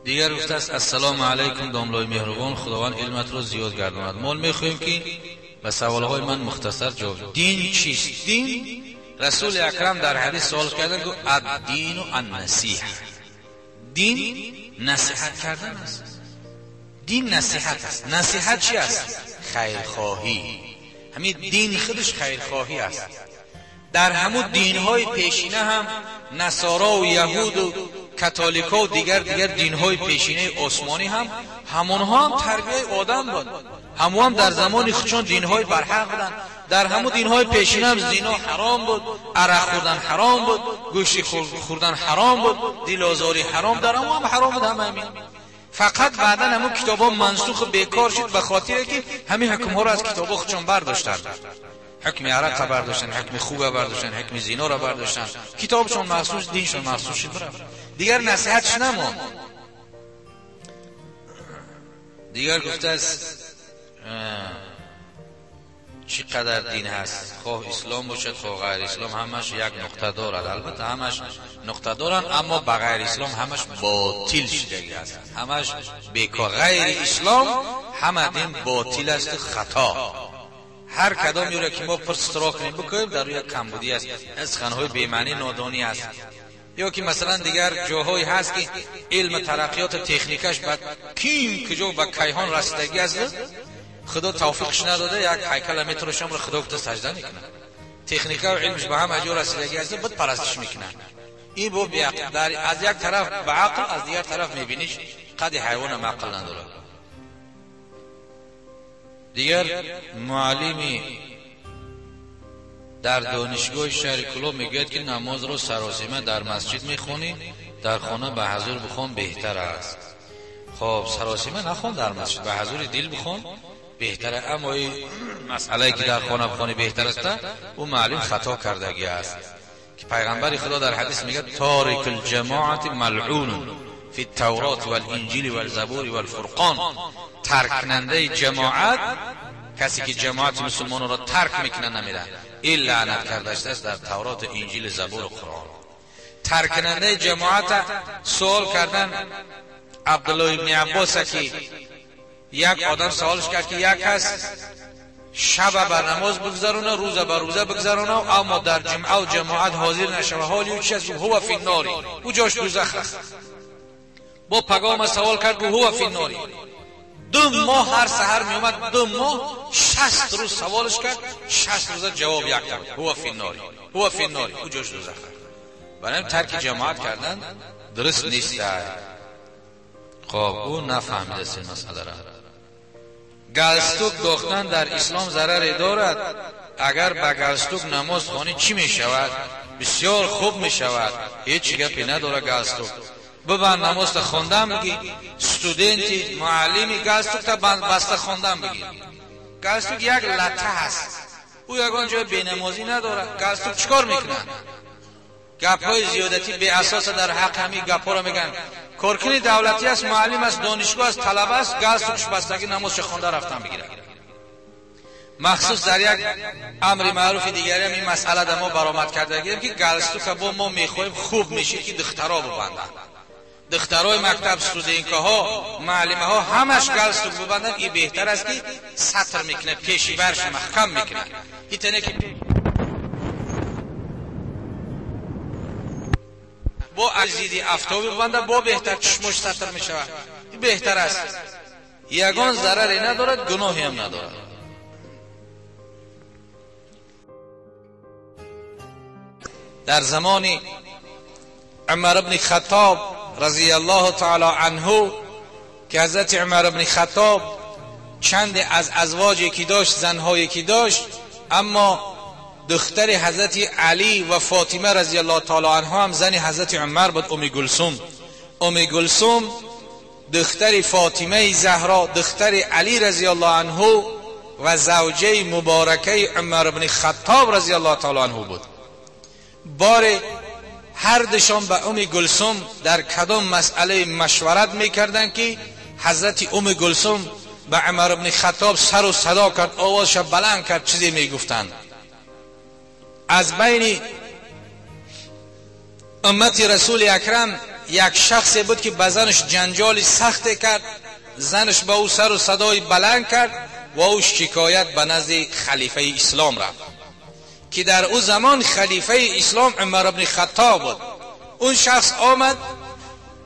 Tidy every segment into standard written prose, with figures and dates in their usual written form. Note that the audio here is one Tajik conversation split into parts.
Дигар гуфтааст: ассалому алайкум домлои меҳрубон, худованд илматро зиёд гардонад. Мо мехоҳем ки ба саволҳои ман мухтасар ҷавоб. Дин чист? Дин расули акрам дар ҳадис савол кардан, гуфт: ад-дину ан-насиҳа. Дин насиҳат кардан аст. Дин насиҳат аст. Насиҳат чи аст? Хайрхоҳӣ. Ҳамин дин худаш хайрхоҳӣ аст. Дар ҳамун динҳои пешина ҳам насоро ва яҳуду католика ва дигар динҳои пешинаи осмонӣ ҳам ҳамонҳо ҳам тарбияи одам буд. Ҳамон ҳам дар замони худшон динҳои барҳақ буданд. Дар ҳамун динҳои пешина ҳам зино ҳаром буд, арақ хӯрдан ҳаром буд, гӯшти хӯрдан ҳаром буд, дилозорӣ ҳаром, дар ҳамон ҳам ҳаром буд ҳама ҳамин. Фақат баъдан ҳамун китобҳо мансух бекор шуд ба хотире ки ҳамин ҳукмҳоро аз китобҳо худшон бардоштанд. Ҳукми арақа бардоштанд, ҳукми хуга бардоштанд, ҳукми зиноро бардоштанд. Китобшон махсус, диншон махсус шуд, рафт. Дигар насиҳатш намонд. Дигар гуфтааст: чӣ қадар дин ҳаст, хоҳ ислом бошад, хоҳ ғайр ислом, ҳамаш як нуқта дорад. Албатта ҳамаш нуқта доранд, аммо ба ғайр ислом ҳамаш ботил шудагӣ аст, ҳамаш бекор. Ғайри ислом ҳама дин ботил аст, хато. Ҳар кадом юра ки мо пурстро кунем бикунем, дар як камбудӣ аст, аз суханҳои бемаънӣ, нодонӣ аст. Ё ки масалан дигар ҷоҳое ҳаст ки илм тараққиёту техникаш ба ким куҷо ба кайҳон расидагӣ аст, худо тавфиқш надода, як ҳайкала метарошамро худо гуфта сажда мекунад. Техника ва илмш ба ҳама ҷо расидагӣ аст, буд парастиш мекунад. Ин бо аз як тараф ба ақл, аз дигар тараф мебиниш қади ҳайвонам ақл надорад. Дигар муаллими дар донишгоҳи шаҳри Кӯлоб мегӯяд ки намозро саросима дар масҷид мехонӣ, дар хона ба ҳазур бихон беҳтар аст. Хоб, саросима нахон дар масҷид, ба ҳазури дил бихон беҳтар аст. Аммо ин масъалае ки дар хона бихонӣ беҳтар аст, ӯ муаллим хато кардагӣ аст. Ки пайғамбари худо дар ҳадис мегӯяд: торикул ҷамоати малъун фи таврот вал-инҷил вал-забур вал-фурқон. Тарк кунандаи ҷамоат, касе ки ҷамоати мусулмононро тарк мекунад, намерад, ин лаънат карда шудааст дар Таврот, Инҷил, Забур, Қуръон. Тарк кунандаи ҷамоата суол кардан Абдуллоҳ ибни Аббос, ки як одам саволш кард ки як кас шаба ба намоз бигзарона, рӯза ба рӯза бигзарона, аммо дар ҷумъа ва ҷамоат ҳозир нашава, ҳоли ӯ чи аст? Ҳува фи нори, ӯ ҷош дӯзах аст. Бо пагома савол кард, гуфт: ҳува фи нори. 2 моҳ ҳар саҳар меомад, 2 моҳ 60 рӯз саволш кард, 60 рӯза ҷавоб як кард: ҳува фи нори, ҳува фи нори, ӯ ҷош дӯзах аст. Барои тарки ҷамоат кардан дуруст нест. Хоб, ӯ нафаҳмидааст ин масъаларо. Галстук дохтан дар ислом зараре дорад? Агар ба галстук намоз хонӣ чӣ мешавад? Бисёр хуб мешавад, ҳеҷ гапе надорад. Галстук бибанд, намозта хондан бигӣ, студенти, муаллими, галстукта баста хондан бигӣ. Галстук як лата ҳаст, ӯ ягон ҷои бенамозӣ надорад. Галстук чӣ кор мекунад? Гапҳои зиёдатӣ беасоса дар ҳақ ҳамин гапҳоро мегӯянд. Коркуни давлатӣ аст, муаллим аст, донишгоҳ аст, талаба аст, галстукш бастагӣ намозша хонда рафтан бигирад. Махсус дар як амри маъруфи дигаре ҳам ин масъала дар мо баромад кардагием ки галстука бо мо мехоҳем хуб мешид ки духтаро бибанданд. Духтарои мактаб, студенткаҳо, муаллимаҳо ҳамаш галстук бибанданд. Ин беҳтар аст ки сатр мекунад, пеши барша маҳкам мекунад. Итане ки бо азиди афтоби бибанда, бо беҳтар чашмош сатр мешавад. Ин беҳтар аст, ягон зараре надорад, гуноҳе ҳам надорад. Дар замони Умар ибни Хаттоб разияллоҳу таъало анҳу, ки ҳазрати Умар ибни Хаттоб чанде аз азвоҷе ки дошт, занҳое ки дошт, аммо духтари ҳазрати Алӣ ва Фотима разияллоҳу таъало анҳу ҳам зани ҳазрати Умар буд, Умми Гулсум. Умми Гулсум духтари Фотимаи Заҳро, духтари Алӣ разияллоҳу анҳу ва завҷаи муборакаи Умар ибни Хаттоб разияллоҳу таъало анҳу буд. Боре ҳар душон ба Умми Гулсум дар кадом масъалаи машварат мекарданд ки ҳазрати Умми Гулсум ба Умар ибни Хаттоб сару садо кард, овозша баланд кард, чизе мегуфтанд. Аз байни уммати расули акрам یک شخصی بود که به زنش جنجال سخت کرد، زنش به او سر و صدای بلند کرد و او شکایت به نزد خلیفه اسلام رفت که در او زمان خلیفه اسلام عمر بن خطاب بود. اون شخص آمد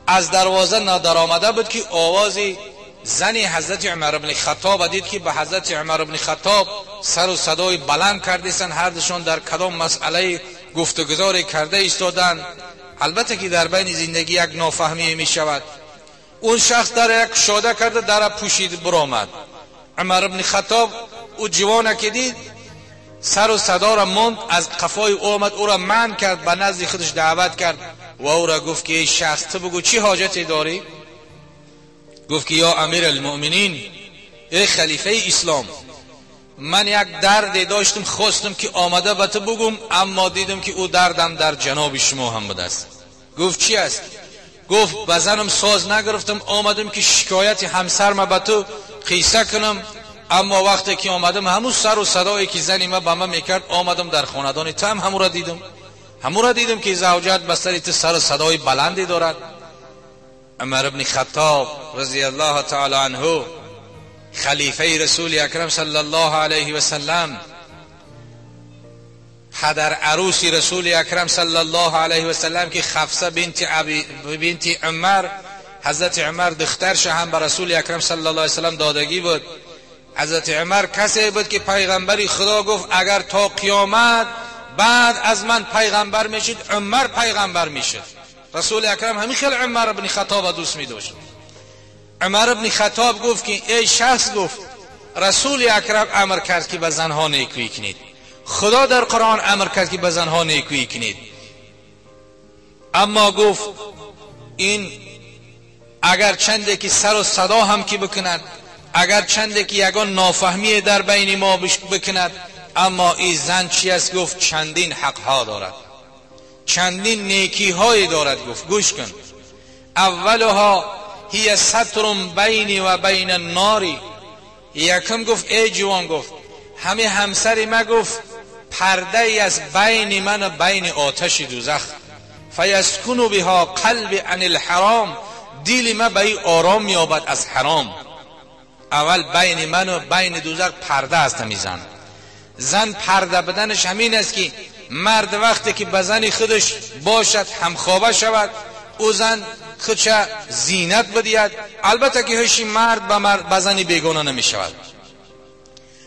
از دروازه نادر آمده بود که آواز زن حضرت عمر بن خطاب دید که به حضرت عمر بن خطاب سر و صدای بلند کردیستند، هر دوشان در کدام مسئله گفتگذاری کرده ایستادند. البته که در بین زندگی یک نافهمی می شود. اون شخص در یک شاده کرده در پوشید برآمد. عمر بن خطاب او جوانه که دید سر و صدا را ماند، از قفای او آمد، او را منع کرد، به نزد خودش دعوت کرد و او را گفت که ای شخص تو بگو چی حاجتی داری؟ گفت که یا امیر المؤمنین، ای خلیفه اسلام، من یک درد داشتم، خواستم که آمده به تو بگم، اما دیدم که او دردم در جناب شما هم بوده است. گفت چی است؟ گفت به زنم ساز نگرفتم، آمدم که شکایت همسرم به تو قیصه کنم، اما وقتی که آمدم همون سر و صدایی که زنی ما به من میکرد، آمدم در خاندان تو هم همون را دیدم، همون را دیدم که زوجت به سر تو سر و صدای بلندی دارد. عمر بن خطاب رضی الله تعالی عنه، خلیفه رسول اکرم صلی الله علیه و سلم، پدر عروس رسول اکرم صلی الله علیه و سلم که خفصه بنت عمر، حضرت عمر دخترش هم به رسول اکرم صلی الله علیه و سلم دادگی بود. حضرت عمر کسی بود که پیغمبری خدا گفت اگر تا قیامت بعد از من پیغمبر میشد، عمر پیغمبر میشد. رسول اکرم همین خیلی عمر بن خطاب دوست می داشت. عمر بن خطاب گفت که ای شخص، گفت رسول اکرم امر کرد که به زنها نیکویی کنید، خدا در قرآن امر کرد که به زنها نیکویی کنید، اما گفت این اگر چنده که سر و صدا هم که بکند، اگر چنده که یگان نافهمی در بین ما بکند، اما این زن چی است؟ گفت چندین حقها دارد، چندین نیکی های دارد. گفت گوش کن، اولها هی ستر بینی و بین الناری. یکم گفت ای جوان، گفت همه همسر ما، گفت پرده ای از بین من و بین آتش دوزخ، فیسکن بها قلب عن الحرام، دل ما به این آرام میابد از حرام. اول بین من و بین دوزخ پرده است. همی زن پرده بدنش همین است که مرد وقتی که به زن خودش باشد همخوابه شود، او زن خودش زینت بدید. البته که هیچ مرد به زن بیگانه نمی شود.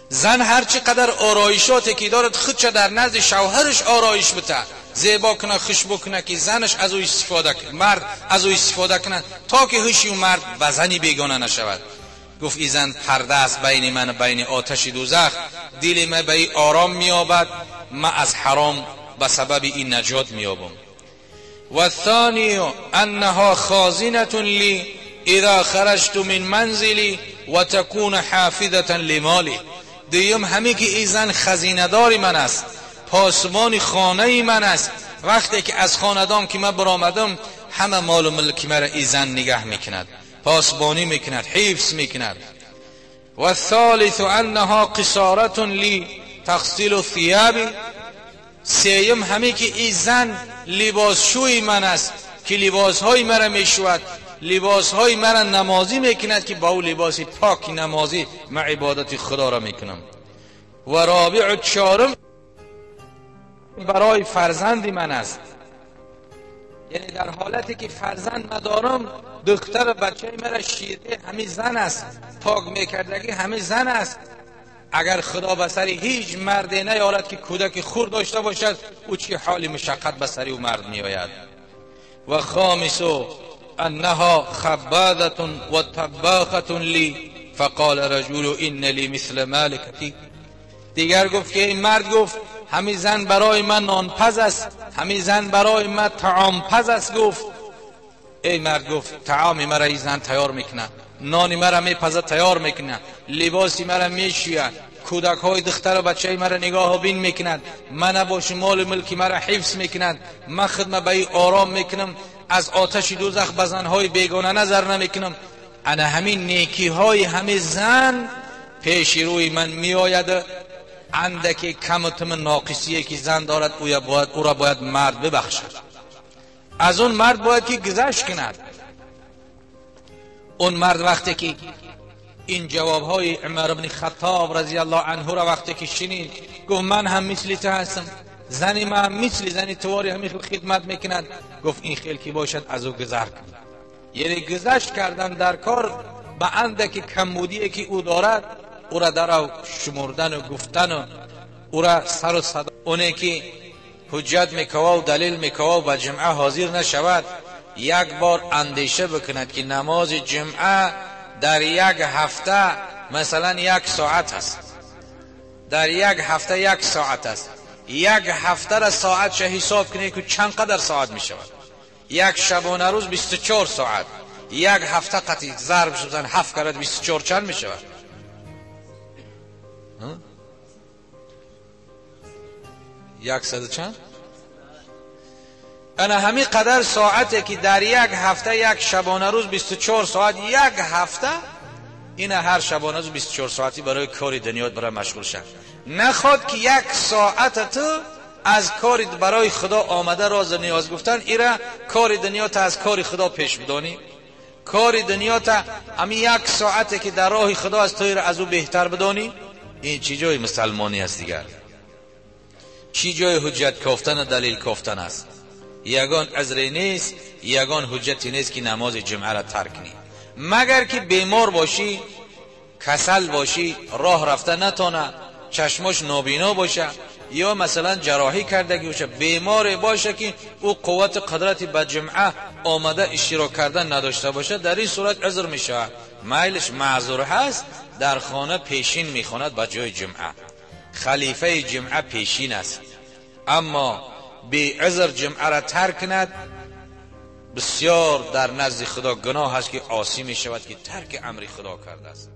زن هرچی قدر آرایشاتی که دارد خودش در نزد شوهرش آرایش بده، زیبا کنه، خوش بکنه که زنش از او استفاده کنه، مرد از او استفاده کنه، تا که هیچ مرد به زن بیگانه نشود. گفت ای زن پرده است بین من و بین آتش دوزخ، دل من به این آرام میابد، من از حرام به سبب این نجات میابم. و الثانی انها خازنة لی اذا خرجت من منزلی و تكون حافظة لمالی. دویم همه که ای زن خزینه دار من است، پاسبان خانه من است، وقتی که از خاندان که من برآمدم همه مال و ملک مرا ای زن نگه میکند، پاسبانی میکند، حفظ میکند. و الثالث انها قصارة لی تغسل ثیابی. سیم همه که ای زن لباسشوی من است که لباسهای مرا میشود، لباسهای مرا نمازی میکند که با او لباس پاک نمازی من عبادت خدا را میکنم. و رابع، چهارم برای فرزند من است، یعنی در حالتی که فرزند ندارم دختر بچه مرا شیرده همین زن است، پاک میکردگی همین زن است. اگر خدا به سر هیچ مردی نیارد که کودک خور داشته باشد، او چه حالی مشقت به سر او مرد میآید. و خامس انها خباذة و طباخة لی فقال رجل ان لی مثل مالک. دیگر گفت که این مرد گفت همین زن برای من نانپز است، همین زن برای من طعام پز است. گفت ای مرد، گفت طعام مرا این زن تیار میکنه، نانی مرا میپزه تیار میکنه، لباسی مرا میشوید، کودک های دختر و بچه مرا نگاه و بین میکند، من نباشم مال ملکی مرا حفظ میکند، من خدمت به ای آرام میکنم، از آتش دوزخ به زنهای بیگانه نظر نمیکنم. انا همین نیکی های همه زن پیش روی من میآید، اندک کم و تم ناقصیه که زن دارد او را باید مرد ببخشد. از اون مرد باید که گذشت کند. اون مرد وقتی که این جواب های عمر بن خطاب رضی الله عنه را وقتی که شنید، گفت من هم مثل تو هستم، زنی من مثل زنی تواری همین خدمت میکند. گفت این خیل که باشد از او گذر کن. یعنی گذشت کردن در کار به اندک کمبودی که او دارد، او را در شمردن و گفتن و او را سر و صدا. اونه که حجت میکوه و دلیل میکوه و به جمعه حاضر نشود، یک بار اندیشه بکند که نماز جمعه در یک هفته مثلا 1 ساعت است، در یک هفته 1 ساعت است. یک هفته را ساعت شه حساب کنید که چند قدر ساعت می شود. یک شبانه روز 24 ساعت، یک هفته قطعی ضرب شدن 7 کرد 24 چند می شود؟ 100 چند؟ انا همین قدر ساعته که در یک هفته یک شبانه روز 24 ساعت، یک هفته این هر شبانه روز 24 ساعتی برای کار دنیات برای مشغول شد. نخواد که 1 ساعت تو از کار برای خدا آمده راز نیاز گفتن، ایره کار دنیا تا از کار خدا پیش بدانی. کار دنیا تا همین 1 ساعته که در راه خدا از تو ایره از او بهتر بدانی. این چی جای مسلمانی است دیگر؟ چی جای حجت کافتن و دلیل کافتن است؟ یگان عذری نیست، یگان حجتی نیست که نماز جمعه را ترک کنی، مگر که بیمار باشی، کسل باشی، راه رفته نتانه، چشماش نابینا باشه، یا مثلا جراحی کردگی باشه، بیمار باشه که او قوت قدرت به جمعه آمده اشتراک کردن نداشته باشه، در این صورت عذر میشه، میلش معذور هست، در خانه پیشین میخواند به جای جمعه. خلیفه جمعه پیشین است. اما بی عذر جمعه را ترک کند، بسیار در نزد خدا گناه است که عاصی می شود که ترک امر خدا کرده است.